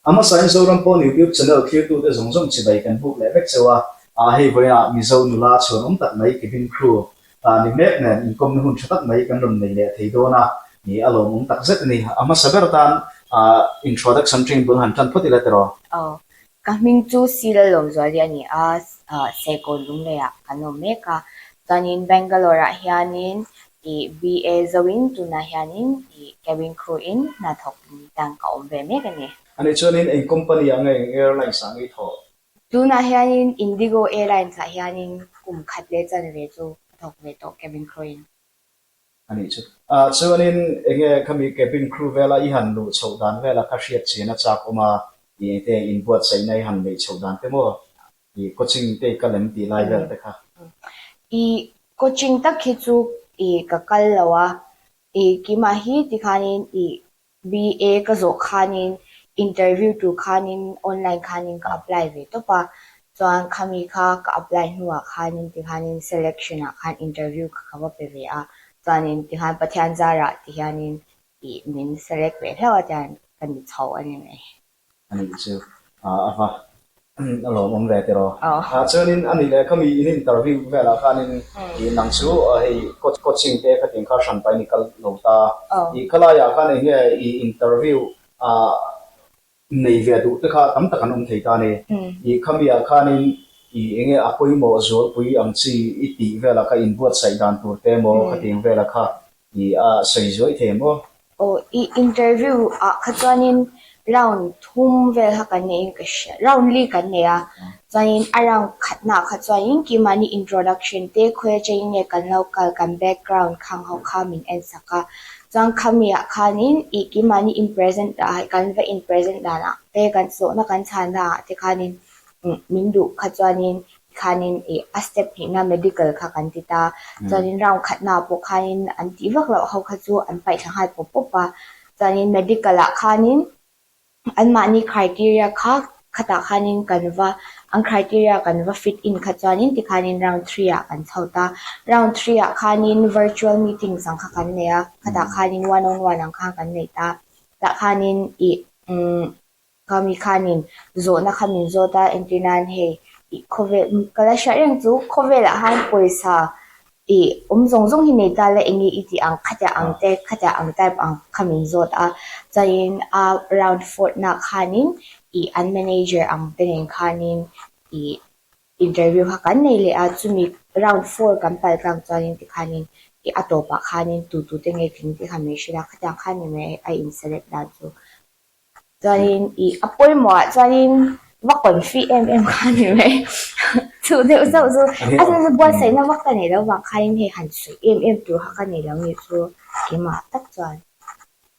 A hmasain Zoram pawn YouTube channel thlirtute zawng zawng chibai kan buk leh vek cheu a, hei vawiinah Mizo nula chhuanawm tak mai cabin crew ni mek nen inkawmna hun tha tak mai kan rawn nei leh thei dawn a, a lawmawm tak zet a ni. A hmasa ber tan introduction train bul han tan phawt ila tiraw? Aw, ka hming chu Sila Lawmzuali a ni a, Serkawn Lungleiah kan awm mek a, chuanin Bangalore-ah hianin I BA zoin tunah hianin i cabin crew in hna thawk tan ka awm ve mek a ni. Ani chuanin eng company ah nge eng airlines ah nge i thawh? Tunah hianin Indigo Airlines ah hianin kum khat leh chanve chu ka thawk ve tawh cabin crew in. Ani chu. Ah chuanin enge khami cabin crew vela i han luh chhoh dan vela kha hriat chian a chak awm a, i engte inbuatsaihna i han neih chhoh dan te maw? I coaching te i kal em tih lai vel te kha? I coaching tak hi chu i ka kal lo a, i keimah hi tikhanin i BA ka zawh khanin interview tur khanin online khanin ka apply ve tawp a, chuan khami kha ka apply hnuah khanin tikhanin selection ah khan interview kha ka va pe ve a, chuanin tikhan Pathian zarah tihianin i min select ve hlauh a tiang ka ni chho a ni mai. A nih chu a va a lawmawm ve tiraw. Chuanin a nih leh khami in interview velah khanin ih nang chu hei coaching te khatin kha hran pahin i kal lo ta. Ih khalaiah khan eng nge i interview nei ve duh te kha tam tak an awm thei ta a ni. Ih khamiah khanin ih eng nge a pawimawh zualpui ang chi i tih velah kha inbuatsaih dan tur te emaw khatiang velah kha I a sawi zuai thei em aw? Aw, i interview ah kha chuanin round thum vel kha kan neihin ka hria, round li kan nei a, chuanin a round khatnaah kha chuanin keimahni introduction te khawi atangin nge kan lo kal, kan background khang ho kha min en sak a, chuan khami ah khanin i keimahni in present ah kan va in present danah te kan sawhna kan chhanna ah te khanin min duh kha chuanin Khanin ih a step hnihna medical kha kan ti ta. Chuanin round khatna pawh khanin an tih vak loh ho kha chu an paih thla nghal pawp pawp a. Chuanin medical ah khanin anmahni criteria kha khatah khanin kan va an criteria kan va fit in kha chuanin tikhanin round three ah kan chho ta. Round three ah khanin virtual meetings ang kha kan nei a, khatah khanin one on one ang khan kan nei ta. Tah khanin ih umm Khami khanin zawhna kha min zawt a, entir nan hei ih khawvel ka la hriat reng chu khawvelah khan pawisa ih awm zawng zawng hi nei ta la eng nge i tih ang khatiang ang te khatiang ang type ang kha min zawt a, chuanin a round fourth na khanin ih an manager ang te nen khanin ih interview kha kan nei leh a, chumi round four kan pal tlang chuanin tikhanin ih a tawpah khanin tu tu te nge tling tih kha min hrilh a, khatiang khan ni mai a in select dan chu. Chuanin ih a pawimawh ah chuanin va confi em em kha a ni mai. Chu deuh zauh chu a chu chu buatsaihna vak ka nei lo vang khanin hei han sawi em em tur kha ka nei lo ni chu keimah tak chuan.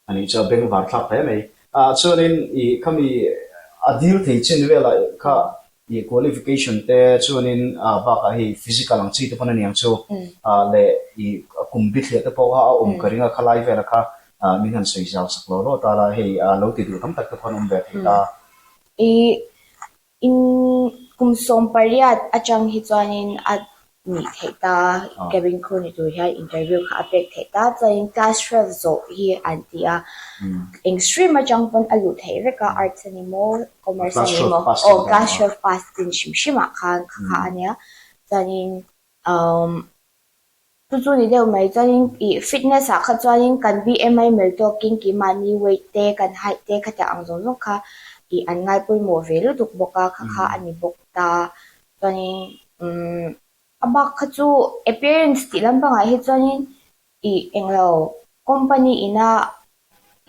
A nih chu a bengvar thlak hle mai. Ah chuanin ih khami a dil thei chin velah kha Ih qualification te chuanin ah bakah hei physical ang chi te pawn a niang chu ah leh ih kum bithliah te pawh kha a awm ka ring a khalai vela kha ah min han sawi zau sak lo lo ta la hei ah lo ti duh tam tak te pawh an awm ve thei ta. Ih in kum 18 atang hi chuanin a nih theih ta, cabin crew ni tur hian interview kha a pek theih ta, chuanin class 12 zawh hi an ti a, eng stream atang pawn a luh theih vek a, arts a ni maw, commerce a ni maw, aw class 12 pass chin hrim hrim ah khan kha kha a nia, chuanin umm chu chu ni deuh mai, chuanin ih fitness ah kha chuanin kan BMI mel tawkin keimahni weight te kan height te khatiang ang zawng zawng kha ih an ngai pawimawh ve lutuk bawk a, kha kha a ni bawk ta. Chuanin umm a bak kha chu appearance tih lampangah hi chuanin ih englo company ina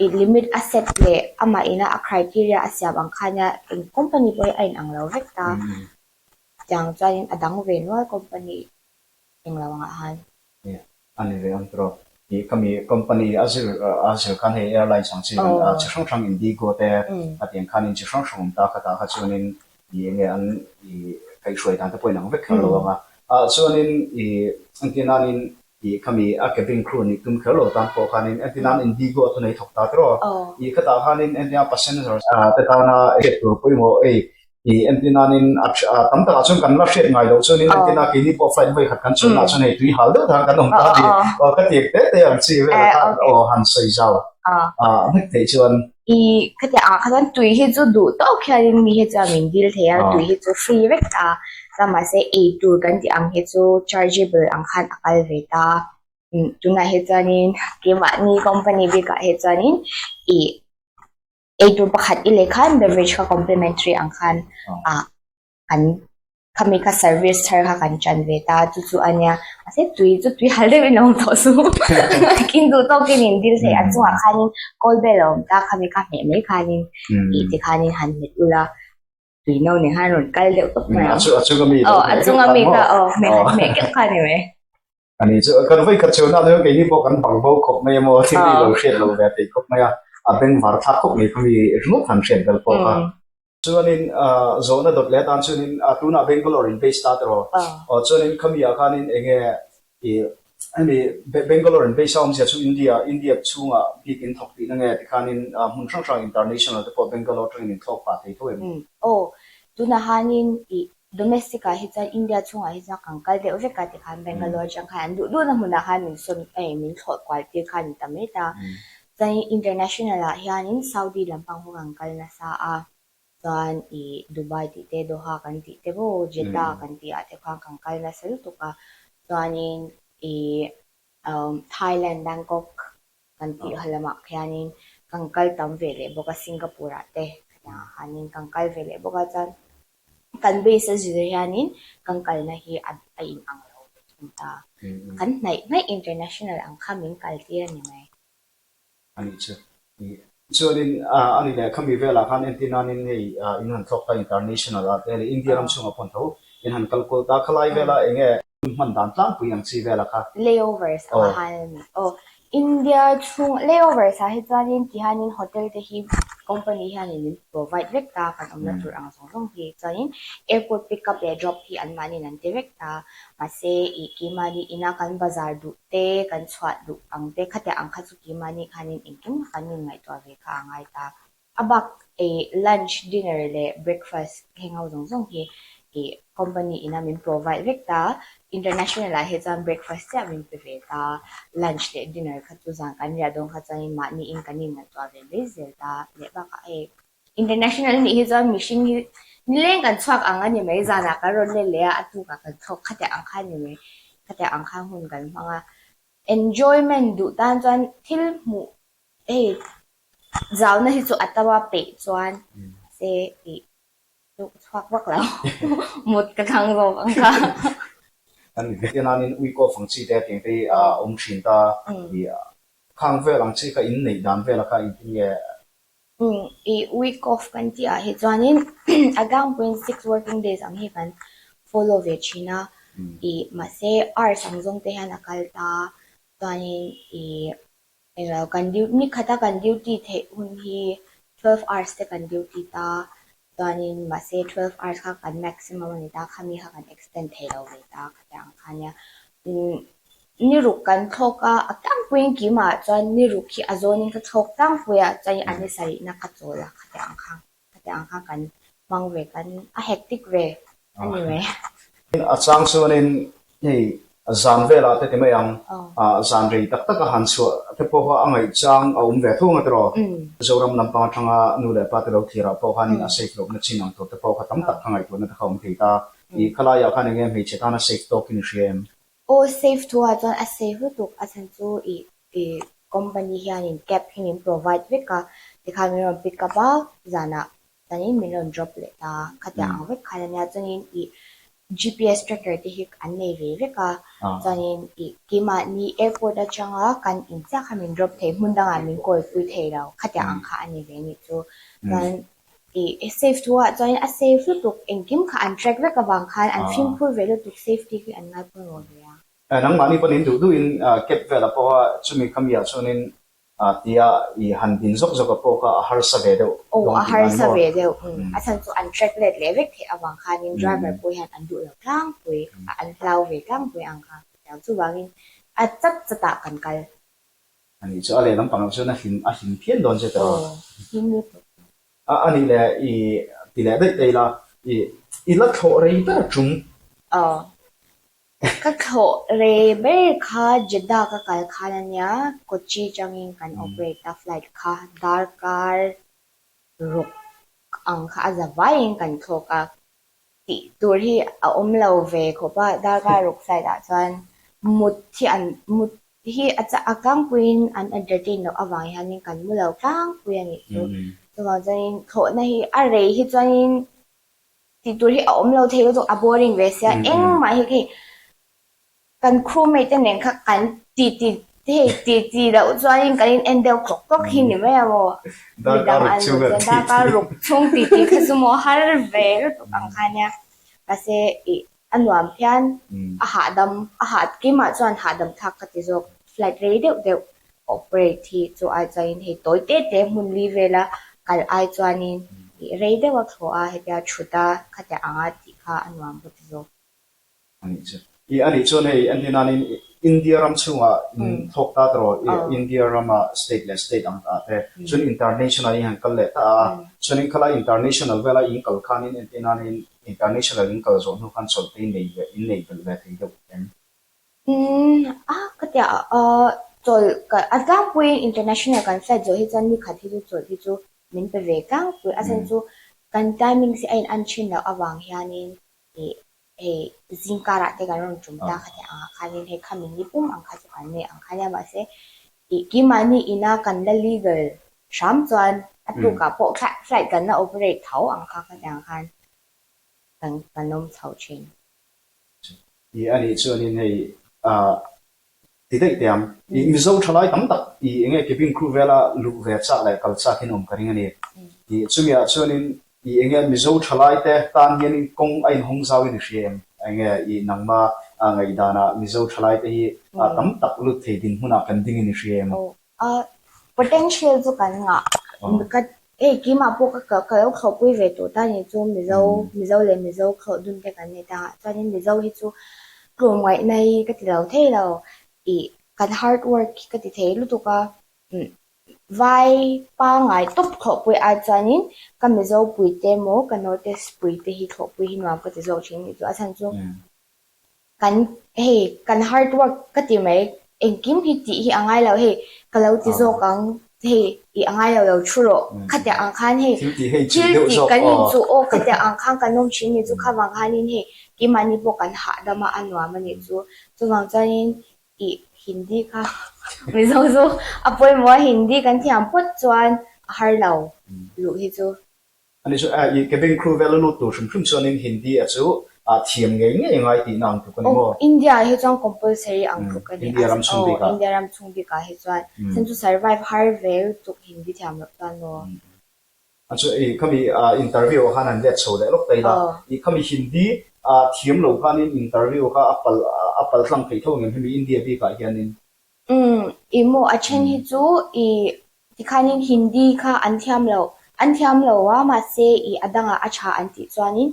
ih limit a set leh amah ina a criteria a siam ang kha nia eng company pawh hi a inang lo vek ta. Tiang chuanin a dang ve nual company englo angah han. A ni ve ang tawh. Ih khami company a zir a zir khan hei airlines ang chi chi hrang hrang Indigo te a tiang khanin chi hrang hrang awm ta khatah kha chuanin ih enge an ih kaihhruai dan te pawh inang vek kher lo ang a. Ah chuanin ih entir nanin ih khami a cabin crew nih tum kher lo tan pawh khanin entir nan Indigo a thunei thawk ta tawh. Ih khatah khanin entir nan passenger te tana hriat tur pawimawh ei I entir nanin a tam takah chuan kan la hriat ngai loh chuanin entir na keini pawh flight vawi khat kan chhunna chuan hei tui hal deuh khan kan awm ta a ni. Aw ka tiak te te ang chi vel kha aw han sawi zau a hnek theih chuan. I khatiang ah kha chuan tui hi chu duh tawk hianin mi hi chuan min dil thei a, tui hi chu free vek ta. Chuan mahse ei tur kan tih ang hi chu chargeable ang khan a kal ve ta. Tunah hi chuanin keimahni company bikah hi chuanin ih ei tur pakhat i leh khan beverage kha complimentary ang khan ah kan khami kha service thar kha kan chan ve ta chu chu a nia mahse tui chu tui hal deuhin a awm tawh su kin duh tawkin in dil thei a chungah khanin call bell a awm ta khami kha hmeh mai khanin ih ti khanin han hmet ula tui no nen khan rawn kal deuh tawp mai ang aw a chunga mi kha aw hmeh han hmeh keuh kha a ni mai. Ani chu kan vawi khat chhunah chuan keini pawh kan bang bo khawp mai emaw thil hi lo hriat lo ve thei khawp mai a, a bengvar thlak khawp mai kha mi ringawt han hriat bel pawh kha. Chuanin zawhna dawt leh atan chuanin tunah Bangalore in base ta tawh aw chuanin khami ah khanin eng nge ih hemi Bangalore in base a awmzia chu India India chhungah bik in thawk tihna nge tikhanin hmun hrang hrang international te pawh Bangalore atangin in thlawk pah thei tho em? Aw tunah hanin ih Domestic ah hi chuan India chhungah hi chuan kan kal deuh vek a tikhan Bangalore atang khan an duh duhna hmunah khan min sawn eh min thlawh kual tir kha a ni ta mai ta. Chuanin international ah hianin Saudi lampang pawh kan kal nasa a, chuan ih Dubai tih te Doha kan tih te maw Jeddah kan tih ah te khan kan kal nasa lutuk a, chuanin ih Thailand Bangkok kan tih ha lamah khianin kan kal tam ve leh bawk a Singapore ah te khatiangah khanin kan kal ve leh bawk a chuan kan base a zir hianin kan kalna hi a a in ang lo ve thung ta. Kan hnaih hnaih international ang kha min kal tir a ni mai. A nih chu. Chuanin a ni leh khami velah khan entir nanin hei in han thlawk ta international ah te leh India ram chhungah pawh an tho in han kal kual ta khalai vela eng nge hun hman dan tlangpui ang chi vela kha. Layovers ang a han a ni. Aw India chhung layovers ah hi chuanin tihianin hotel te hi company hianin min provide vek ta kan awmna tur ang zawng zawng hi chuanin airport pick up leh drop hi anmahniin an ti vek ta mahse ih keimahni ina kan bazar duh te kan chhuah duh ang te khatiang ang kha chu keimahni khanin engkim kha kan inngaihtuah ve kha a ngai ta. A bak ih lunch, dinner leh breakfast heng ho zawng zawng hi ih company ina min provide vek ta. International ah hi chuan breakfast chiah min pe ve ta. Lunch leh dinner kha chu zan kan riah dawn kha chuanin mahni in kan inngaihtuah ve mai zel ta leh bakah hei international anih hi chuan mihring hi nileng kan chhuak ang a ni mai zanah kan rawn let leh a, a tukah kan thlawk khatiang ang kha a ni mai. Khatiang ang khan hun kan hmang a. Enjoyment duh tan chuan thil hmuh Hei zauna hi chu a tam a peih chuan se tih chu ka chhuak vak lo mut ka thlang zawk ang kha. An Vietnam-in ui kaw fang chi te tiang te hi a awm thin ta i khang vel ang chi kha in neih dan vela kha engtin nge? I week off kan tih ah hi chuanin a tlangpuiin six working days ang hi kan follow ve thin a i mahse hours ang zawng te hian a kal ta chuanin i Englo kan duty ni khata kan duty theih hun hi 12 hours te kan duty ta chuanin mahse 12 hours kha kan maximum a ni ta khami kha kan extend thei lo ve ta khatiang kha nia umm ni ruk kan thlawk a a tlangpuiin keimah chuan ni ruk hi a zawnin ka thlawk tlangpui a chuanin a ni sarihna ka chawl a khatiang kha. Khatiang kha kan hmang ve kan a hectic ve a ni mai. A chang chuanin hei zan velah te ti mai ang, zan rei tak taka han chhuah te pawh kha a ngaih chang a awm ve thung a tiraw. Zoram lampang atanga nu leh pa te lo thlir ah pawh khanin a safe lohna chin ang tur te pawh kha tam tak kha ngaihtuahna te kha a awm thei ta. Ih khalaiah khan enge hmeichhe tana safe tawkin i hria em? Aw safe thu ah chuan a safe lutuk a chhan chu ih ih company hianin cab hi min provide vek a tikhan min rawn pick up a zanah chuanin min rawn drop leh ta khatiang ang vek khan ania chuanin ih G_P_S tracker te hi an nei ve vek a chuanin ih keimahni airport atanga kan in chiah kha min drop thei hmun dangah min call pui thei lo khatiang ang kha a ni ve anih chu chuan Ih safe thu ah chuan a safe lutuk engkim kha an track vek avang khan an fimkhur ve lutuk safety khi an ngai pawimawh ve a. Nangmahni pawn in duh duh in cab vel ah pawh a chumi khami ah chuan in tia i han din zawk zawk ah pawh kha a harsa ve deuh Aw a harsa ve deuh a chhan chu an track let leh vek theih avang khan in driver pawh hian an duh lo tlangpui an hlau ve tlangpui ang kha chuvangin a chat chat ah kan kal. A nih chu a lehlam pangah chuan a hlim a hlim phian dawn che tawh. Aw, hlim lutuk. A a nih leh i ti leh daih daih la, i i la thlawh rei ber tum. Aw. Ka thlawh rei ber kha Jeddah ka kal khan a nia, Kochi tangin kan operate a flight kha darkar ruk ang kha a za vaiin kan thlawk a, tih tur hi a awm lo ve khawp a, darkar ruk flight ah chuan mut hi an mut hi a a tlangpuiin an entertain loh avang hianin kan mu lo tlangpui a nih chu. Chuvang chuanin thlawhna hi a rei hi chuanin tih tur hi a awm lo thei lutuk a boring ve sia engmah hi khi kan crewmate te nen kha kan ti ti hei ti ti loh chuanin kan in en deuh tlawk tlawk hi ni mai a maw midang an luh chuan darkar ruk chhung ti ti kha chu maw har ve lutuk ang kha nia mahse ih a nuam phian a hahdam a hah keimah chuan hahdam thlak ka ti zawk flight rei deuh deuh Operate hi chu ai chuanin hei tawi te te hmun li vela kal ai chuanin ih rei deuh a thlawh a hetia thut a khatiang anga tih kha a nuam bawk zawk. A nih chu. Ih a nih chuan hei entir nanin India ram chhungah in thlawk ta tawh ih India rama state leh state ang ah te chuan international in han kal leh ta a chuanin khalai international vela in kal khanin entir nanin international in kal zawh hnu khan chawlh te in nei ve in nei belh ve thei deuh em? Umm a ka tia a chawlh ka a tlangpuiin international kan flight zawh hi chuan ni khat hi chu chawlh hi chu min pe ve tlangpui a chhan chu kan timings hi a in an thin loh avang hianin ih hei zingkarah te kan rawn tum ta kha ang ah khanin hei khami ni pum ang kha chu kan nei ang kha nia mahse ih keimahni ina kan la legal hram chuan a tukah pawh flight kan la operate tho ang kha khatiang khan kan kan awm chho thin. I a nih chuanin hei ah ti daih teh ang. I Mizo thalai tam tak i enge cabin crew vela luh ve chak leh kal chak in awm ka ring a ni. I chumi ah chuanin i enge Mizo thalai te tan hianin kawng a inhawng zau in i hria em? Enge i nangma ngaihdan ah Mizo thalai te hi tam tak lut thei dinhmun ah kan ding in i hria em? A potential chu kan ngah ka hei keimah pawh ka ka lo thlawhpui ve tawh ta ni chu Mizo Mizo leh Mizo thlawh dun te kan nei ta a chuanin Mizo hi chu tlawmngaihna hi ka ti lo thei lo ih kan hard work hi ka ti thei lutuk a umm vai pangngai tawp thlawhpui ai chuanin ka Mizo pui te emaw ka North East pui te hi thlawhpui hi nuam ka ti zawk thin a nih chu a chhan chu. Kan hei kan hard work ka ti mai engkim hi tih hi a ngai lo hei ka lo ti zawk ang hei i a ngai lo lo thu rawh khatiang ang khan hei thil tih kan inchuh aw khatiang ang khan kan awm thin ni chu khavang khanin hei keimahni pawh kan hahdam a a nuam a nih chu chuvang chuanin ih Hindi kha Mizo chu a pawimawh a Hindi kan thiam phawt chuan a har lo luh hi chu. Ani chu i cabin crew vel a lut tur hrim hrim chuanin Hindi a chu thiam ngei ngei ngai tihna ang tluk a ni maw? India ah hi chuan compulsory ang tluk a ni. India ram chhung bikah. India ram chhung bikah hi chuan chhan chu survive har ve lutuk Hindi thiam loh chuan maw? A chu i khami interview ah khan han let chho leh lawk ta ila, i khami Hindi thiam lo khanin interview kha a pal a pal tlang theih tho ang em hemi India bikah hianin? Umm, i maw a then hi chu i tikhanin Hindi kha an thiam lo, an thiam lo a mahse i a dangah a tha an tih chuanin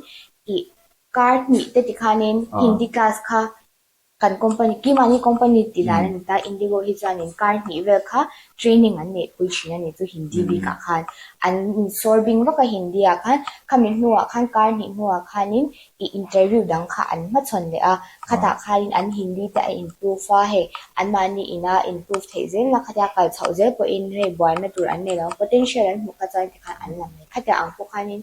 i kar hnih te tikhanin Hindi class kha kan company keimahni company tih dan a ni ta Indigo hi chuanin kar hnih vel kha training an neih pui thin a ni chu Hindi bikah khan an insawr bing vak a Hindi ah khan khami hnuah khan kar hnih hnuah khanin I interview dang kha an hmachhawn leh a, khatah khanin an Hindi te a improve a, hei anmahni ina improve theih zel na khatia kal chhoh zel pawhin hei buaina tur an nei lo a, potential an hmuh kha chuan tikhan an la mai. Khatia ang pawh khanin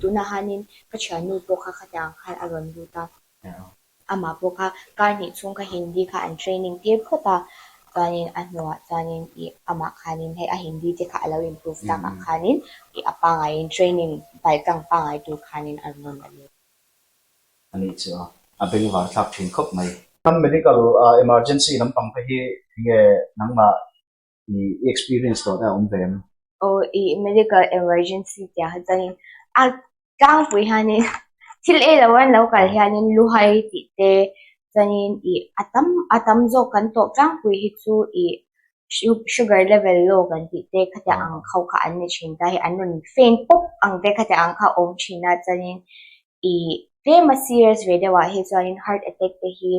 tunah hanin ka thiannu pawh kha khatia ang khan a rawn lut a. Amah pawh kha kar hnih chhung kha Hindi kha an training tir phawt a, chuanin a hnuah chuanin ih amah khanin hei a Hindi te kha a lo improve takah khanin ih a pangaiin training paltlang pangai tur khanin a rawn a lut. A nih chu a, a bengvar thlak thin khawp mai. Kan medical emergency lampang te hi enge nangmah I experience tawh te a awm ve em? Aw i medical emergency tih ah chuanin a tlangpui hianin thil ei lo an lo kal hianin luhai tih te chuanin ih a tam a tam zawk kan tawh tlangpui hi chu ih sugar level low kan tih te khatiang ang ho kha an ni thin ta hei an rawn faint pawp ang te khatiang ang kha a awm thin a chuanin ih tlem a serious ve deuh ah hi chuanin heart attack te hi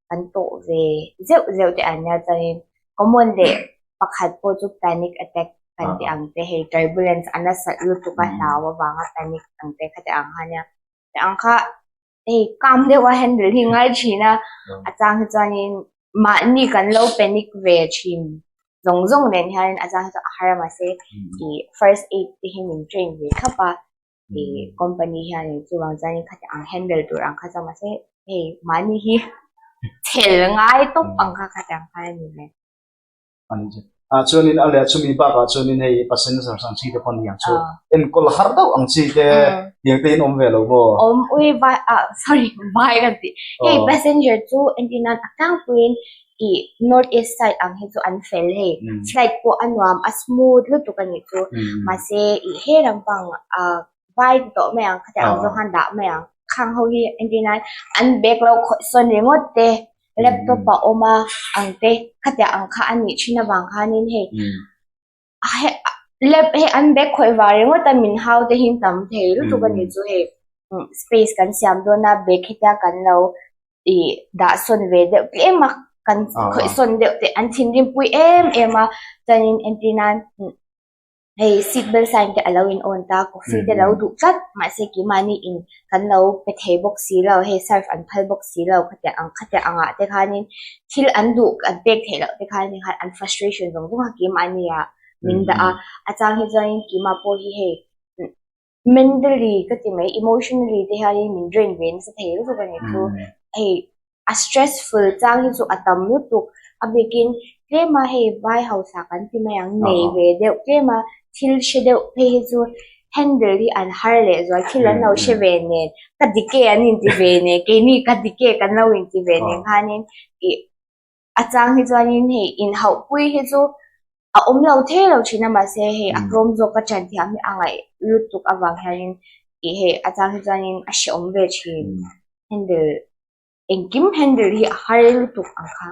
kan tawh ve zeuh zeuh te an nia chuanin common leh pakhat pawh chu panic attack kan tih ang te hei turbulence a nasat lutuk a hlau avanga panic ang te kha te ang kha nia te ang kha. Hei calm deuh a handle hi ngai thin a, a chang hi chuanin mahni kan lo panic ve thin zawng zawng nen hianin a chang hi chu a har a mahse ih first aid te hi min train ve thlap a ih company hianin chuvang chuanin khati ang handle tur ang kha chuan mahse hei mahni hi chhel ngai tawp ang kha khati ang khan a ni ve. A chuanin a leh chumi bakah chuanin hei passenger ang chi te pawh ni ang chu enkawl har deuh ang chi te tiang te in awm ve lo maw? Awm ui vai ah sorry vai ka ti hei passenger chu entir nan a tlangpuiin ih north east side ang hi chu an fel hei flight pawh a nuam a smooth lutuk a nih chu mahse ih he lampang ah vai ti tawh mai ang khatiang ang zawng khan dah mai ang khang ho hi entir nan an bag lo khawih sawn ringawt te. Laptop a awm a ang te khatiang ang kha a nih thin avang khanin hei hei an bag khawih vang ringawt a min hau te hi tam thei lutuk a ni chu hei space kan siam dawn a bag hetia kan lo ih dah sawn ve deuh tlem a kan khawih sawn deuh te an thinrim pui em em a chuanin entir nan. Hei seat belt sign te a lo in on ta, coffee te lo duh tlat mahse keimahni in kan lo pe thei bawk si lo, hei serve an phal bawk si lo khatiang ang khatiang angah te khanin thil an duh an pek theih loh te khan khan an frustration zawng zawng a keimahni ah min dah a, a chang hi chuanin keimah pawh hi hei Mentally ka ti mai, emotionally te hianin min drain ve nasa thei lutuk a ni chu. Hei a stressful chang hi chu a tam lutuk a bikin tlem a hei vai hausa kan ti mai ang nei ve deuh tlem a thil hre deuh phei hi chu handle hi an har leh zual thil an lo hre ve nen ka dik e an inti ve nen keini ka dik e kan lo inti ve nen khanin ih A chang hi chuanin hei inhauhpui hi chu a awm lo thei lo thin a mahse hei a tlawm zawk ka ṭan thiam hi a ngaih lutuk avang hianin ih hei a chang hi chuanin a hrehawm ve thin handle engkim handle hi a har lutuk ang kha.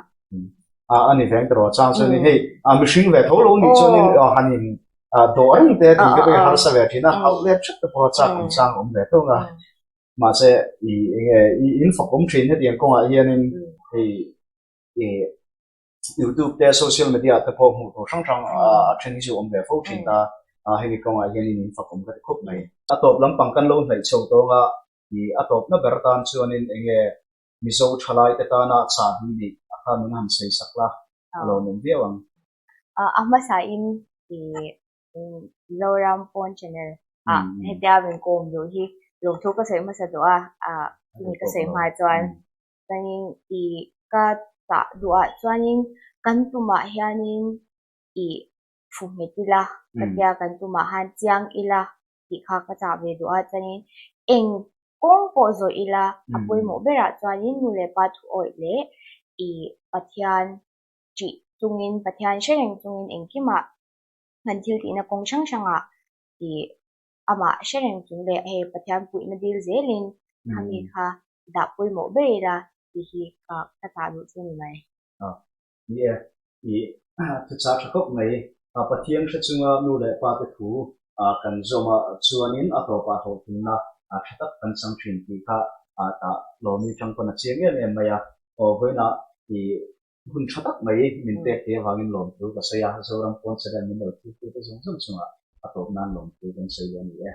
A a ni veng tawh a chang chuanin hei a mihring ve tho lo nih chuanin han in dawh reng te tih te pawh hi harsa ve thin a hauh let hrep te pawh a chak ang chang a awm ve thung a mahse ih enge ih in fakawm thin hetiang kawngah hianin hei ih youtube te social media te pawh hmuh tur hrang hrang a then hi chu awm ve fo thin ta a hemi kawngah hianin in fakawm ka ti khawp mai. A tawp lampang kan lo hnaih chho tawng a ih a tawpna ber tan chuanin enge Mizo thalai te tana chahbi neih a kha min han sawi sak la a lawmawm viau ang. A hmasain ih Zoram Pawn Channel ah hetia min kawm duh hi lawmthu ka sawi hmasa duh a, ah chumi ka sawi hma chuan chuanin ih ka chah duh ah chuanin kan tumah hianin ih fu nghet ila ka tia kan tumah han chiang ila tih kha ka chah ve duh a chuanin eng kawng pawh zawh ila a pawimawh berah chuanin nu leh pa thu awih leh ih Pathian ṭih chungin Pathian hre reng chungin engkimah kan thil tihna kawng hrang hrangah ih amah hre reng chung leh hei Pathian puihna dil zelin khami kha dah pawimawh ber ila tih hi ka ka chah duh chu a ni mai. Ni e, ih thuchah tha khawp mai. Pathian hre chunga nu leh pa te thu kan zawm a chuanin a tawpah hlawhtlinna tha tak kan chang thin tih kha tah lawmi tang pawn a chiang em em mai a. Aw vawiinah ih Hun tha tak mai min pek thei avangin lawmthu ka sawi a, Zoram pawn chhelen min lo thiltu te zawng zawng chungah a tawp nan lawmthu kan sawi a ni e.